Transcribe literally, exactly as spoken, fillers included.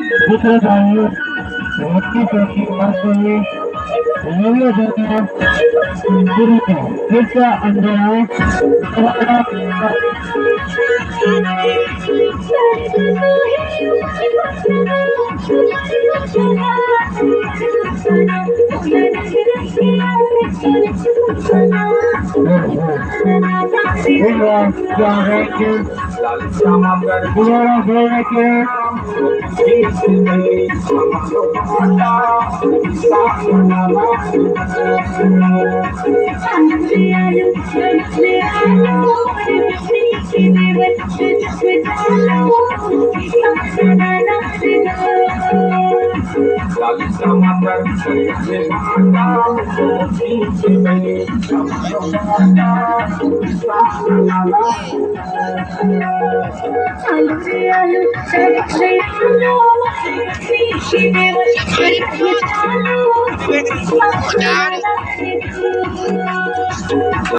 दूसरा दाई, रत्ती चौकी मारते हुए, लेवला जाता, गुरु का, गिरता अंधेरा,